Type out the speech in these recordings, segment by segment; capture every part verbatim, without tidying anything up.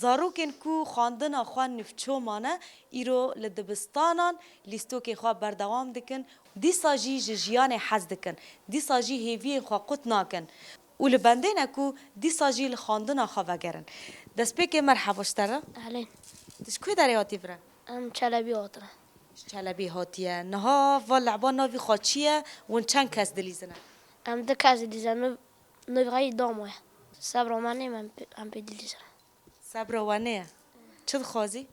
Zarokên ku xwendina xwe nivço mane, îro li dibistanan lîstokê xwe berdewam dikin. Dîsa jî ji jiyanê hez dikin. Dîsa jî hêviyên xwe qut nakin. Û li bendê ne ku dîsa jî li xwendina xwe vegerin. Destpêkê merheba ji te re. Ehlên. Tu ji ku derê hatî vir e? Em Çelebî hatine. Ji Çelebî hatiye. Niha va leba navî xwe çi ye? Hûn çend kes dilîzine? Em du kes dilîzine. Nû-, nûvî dam e. Sebra me nê, em pê, em pê dilîzine. Sebra we neye. Çi dixwazî?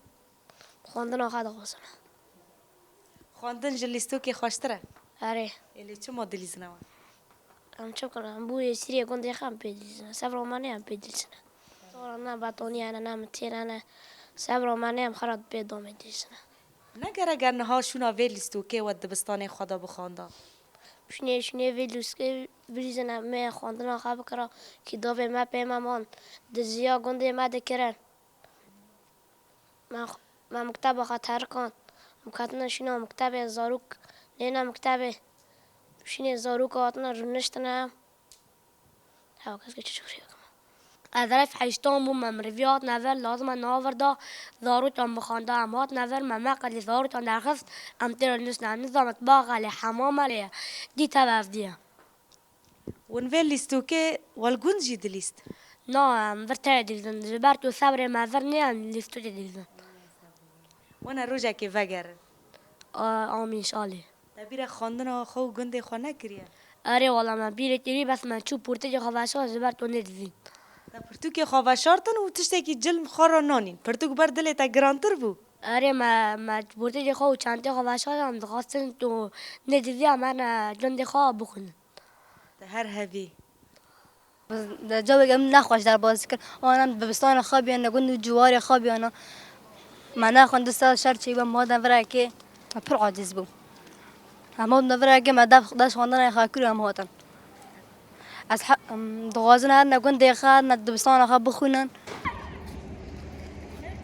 Xwendina xwe dixwazin. Xwendin ji lîstokê xweştir e? Erê. Ê lê çima dilîzine we? Em çi bikin? Em bûyê sîrê gundê xwe em pê dilîzine. Sebra me nê em pê dilîzine. Sora ne betonî hene, ne mitêr hene. Sebra me nê em xwe re pê domê dilîzine. Ne gerek e niha şûna vê lîstokê we dibistanê xwe de bixwanda? Şûnê, şûnê vê lîstokê bilîzine me xwendina xwe bikira, kîtabê me pê me man, diziya gundê me dikirin. Me, me mekteba xwe terikand. Em ketine şûna mektebê, zarok nêne mektebê. Şûnê zarok hatine rûniştine. Hew kes ke çi şûşê bikim. Ez ref heştan bûm, em rivî hatine vir, lazim e niha vir da zarokan bixwanda. Em hatine vir, me meqelî zarokan derxist, em tê re niştine. Em nizam mitbax e lê hemam e lê dî tev evdî ye. Hûn vê lîstokê we li gund jî dilîst? Na, em vir tê dilîzin. Ji ber ku sebrê me vir nîye, em lîstokê dilîzin. Wene rojekê vegerin. A, amîn şalê. Te bîra xwendina xwe û gundê xwe nekiriye? Erê wala me bîrê kirî, bes me çû pirtûkê xwe veşart ji ber ku nedizîn. Te pirtûkê xwe veşartin û tiştekî cil xwe re nanîn. Pirtûk ber dilê te girantir bû? Erê me, me pirtûkê xwe û çentê xwe veşart, em dixwastin ku nediziya me ne gundê xwe bixwînin. Te her hevî. Cawek em nexweş derbas dikin. Wan em dibistana xwe biyane, gund û ciwarê xwe biyane. Me nexwend du sal şer çêbû, em hatin virekê. Me pir aciz bû. Em hatin virekê, me dev, dev xwendina xwe kir û em hatin. Ez he-, em dixwazin her ne gundê xwe, her ne dibistana xwe bixwînin.